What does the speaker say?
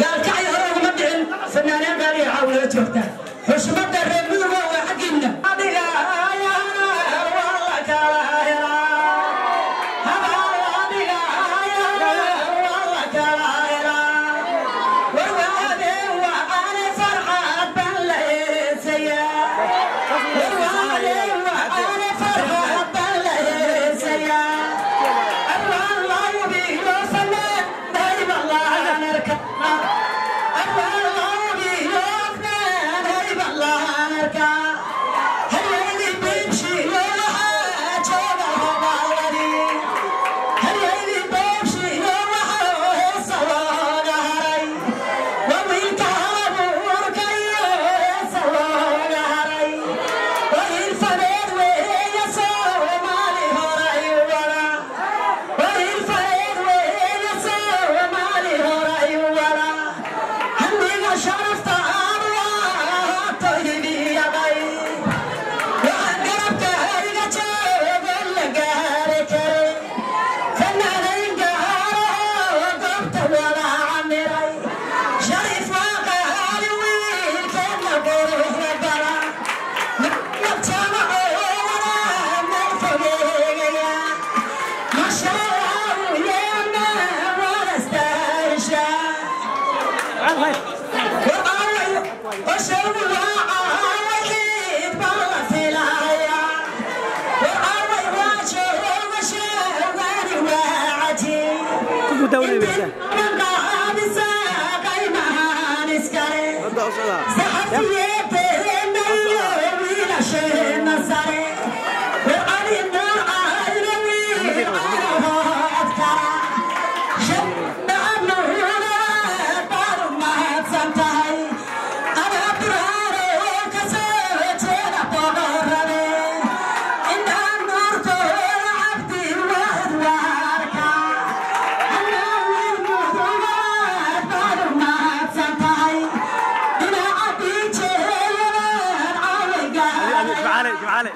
Gaalkacyo hore uguma dhicin fanaaneen qaaliya caawinala joogtaa. Xushmadda reer Muduga waa xaggiinna. Adiga ayaana waa la kala helaa. Habal adiga ayaana waa la kala helaa. Warwaade waa ane farxad baan la heesayaa. Warwaade waa ane farxad baan la heesayaa. Arwaan laawiyo fanaan dayba laan arkaa. Arwaan laawiyo fanaan dayba laan arkaa. Haryaydi biibshiyo waxaa jooga hobaladi. Haryaydi biibshiyo waxaa heesa looga haray. Waa wiilka halabuurka iyo heesa looga haray. Waa hilfadeed weeye Soomaali horay wada. Waa hilfadeed weeye Soomaali horay wada. Hamiga sharafta aad waato hibiyaqay. Waxaan garabkayga jooga la gaari karay. Fanaanayn gaaro goobta wada camiray. Shariif waa qaali wiilkeedna quruxda badan. Nabtama oo wada meel fogeegaya. Masha Allah yeena wada istaashaa. Jimcaale, Jimcaale.